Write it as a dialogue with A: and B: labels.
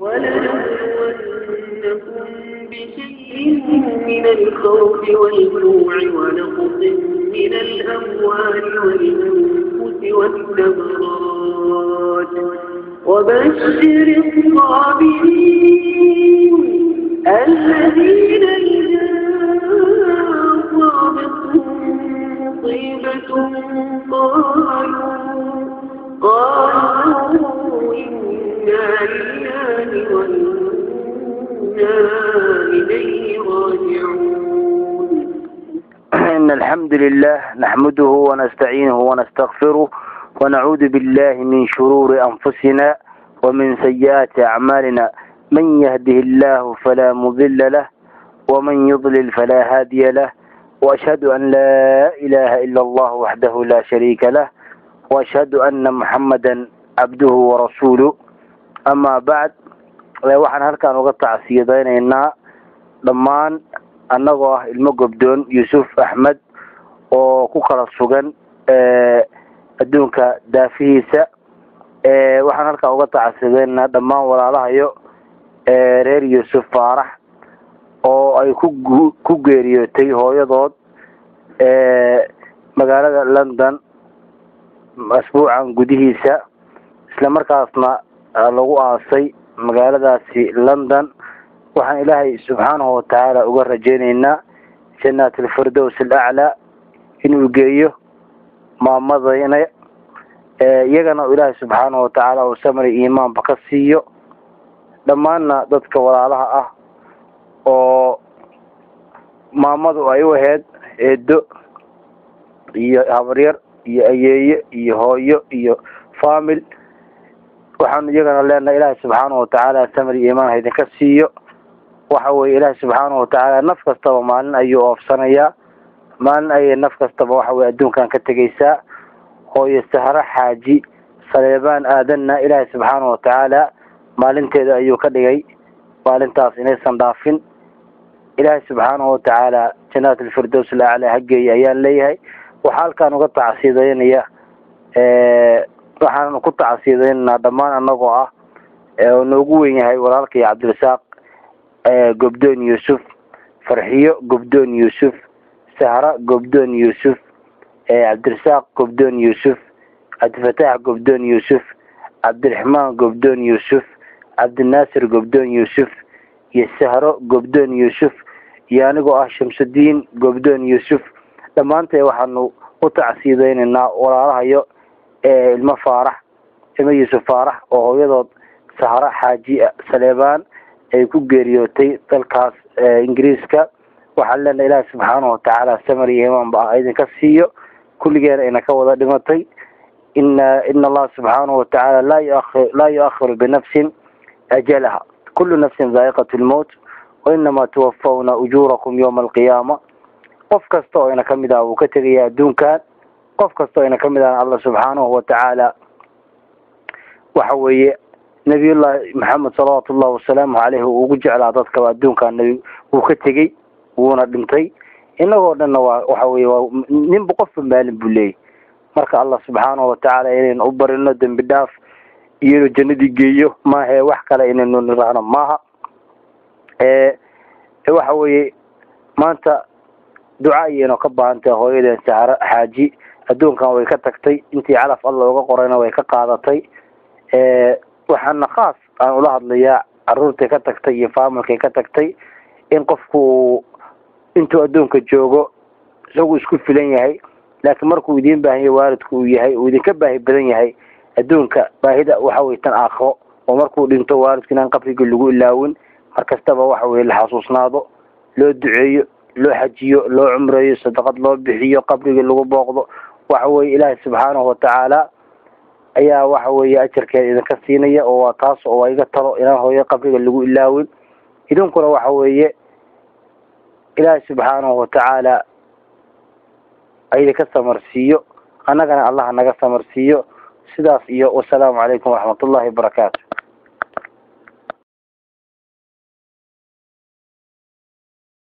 A: ولنبلونكم بشيء من الخوف والجوع ونقص من الأموال والأنفس والثمرات وبشر الصابرين الذين إذا أصابتهم مصيبة قالوا إنا لله وإنا إليه راجعون.
B: إن الحمد لله نحمده ونستعينه ونستغفره ونعوذ بالله من شرور أنفسنا ومن سيئات أعمالنا، من يهده الله فلا مضل له ومن يضلل فلا هادي له، وأشهد أن لا إله إلا الله وحده لا شريك له، وأشهد أن محمدا عبده ورسوله. أما بعد، waxaan halkan uga tacsiyadaynaynaa dhammaan annagoo ah ilmo Gobdoon Yuusuf Axmed oo ku kala sugan adduunka daafihiisa. Waxaan halkan uga tacsiyadaynaynaa dhammaan walaalahayo reer Yuusuf Faarax oo ay ku geeriyootay hooyadood magaalada London asbuucan gudihiisa, isla markaasna lagu aasay magaaladaasi London. Waxaan Ilaahay subxaanahu watacaala uga rajaynaynaa jannaat alfirdows alaclaa inuu geeyo maamadayna, iyagana Ilaahay subxaanahu watacaala uu samri iimaanba ka siiyo. Dhammaanna dadka walaalaha ah oo maamadu ay u ahayd eedo iyo habaryar iyo ayeeye iyo hooyo iyo faamil, waxaanu iyagana leenahay Ilaahay subxaanahu watacaala samri iimaan ha idinka siiyo. Waxa weeye Ilaahay subxaanahu watacaala naf kastaba maalin ayuu oofsanayaa, maalin ayay naf kastaba waxa weye adduunkan ka tegaysaa. Hooyo Sahro Xaaji Saleebaan Aadanna Ilaahay subxaanahu watacaala maalinteeda ayuu ka dhigay maalintaas inaysan dhaafin. Ilaahay subxaanahu watacaala jannaat alfirdows alaclaa ha geeya ayaan leeyahay. Waxaa halkaan uga tacsiidaynaya, waxaan ku tacsiyadaynaynaa dhammaan annagoo ah oo noogu weyn yahay walaalkay Cabdirasaaq Gobdoon Yuusuf, Farxiyo Gobdoon Yuusuf, Sahra Gobdoon Yuusuf, Cabdirasaaq Gobdoon Yuusuf, Cabdifataax Gobdoon Yuusuf, Cabdiraxmaan Gobdoon Yuusuf, Cabdinaasir Gobdoon Yuusuf iyo Sahro Gobdoon Yuusuf iyo anigoo ah Shamsudiin Gobdoon Yuusuf. Dhammaantee waxaanu u tacsiyadaynaynaa walaalahayo ilmo Faarax, ilmo Yuusuf Faarax oo hooyadood Sahro Xaaji Saleebaan ay ku geeriyootay dalkaas Ingiriiska. Waxaan leenahay Ilaahay subxaanahu watacaala samir iyo iimaan ba idinka siiyo, kulligeena ina ka wada dhimatay. Ina Allah subxaanahu watacaala laa yuakhiru binafsin ajalaha, kullu nafsin daa'iqatu lmowt wa inamaa tuwafawna ujuurakum yowma alqiyaama. Qof kasta oo ina kamid ah wuu ka tegaya adduunkan, qof kasta oo ina kamid ah Allah subxaanahu watacaala waxa weeye Nabiyullaahi Maxamed salawaatullahi wasalaamu caleyhi uu ugu jeclaa dadkaba adduunkan nabi wuu ka tegey, wuuna dhintay. Inagoo dhanna waa waxa weye waa ninba qofba maalin buu leeyahy. Marka Allah subxaanahu watacaala inaynu u barino dembi dhaaf iyo inuu jannadii geeyo maahe, wax kale inaynu niraahno maaha. Waxa weeye maanta duca ayaynu ka baahan tahay hooyadeen Sahro Xaaji. Adduunkan way ka tagtay, intii calaf alla uga qorayna way ka qaadatay. Waxaana khaas aan ula hadlayaa caruurtay ka tagtay iyo faamilkay ka tagtay, in qofku intuu adduunka joogo isagu isku filan yahay, laakiin markuu idiin baahan yahay waalidku uu yahay uu idinka baahi badan yahay adduunka baahida waxa weye tan aakhiro, oo markuu dhinto waalidku inaan qabrigii lagu ilaawin, mar kastaba waxa weye la xasuusnaado, loo duceeyo, loo xajiyo, loo cumreeyo, sadaqad loo bixiyo, qabrigii lagu booqdo. Waxa weye Ilaahay subxaanahu watacaala ayaa waxa weeye ajarkeeda idinka siinaya, oo waa taas oo waa iga talo inaan hooyo qabriga lagu ilaawin. Idinkuna waxa weeye Ilaahay subxaanahu watacaala idinka samarsiiyo, annagana Allah naga samarsiiyo. Sidaas iyo wasalaamu calaykum waraxmatullahi wabarakaatu.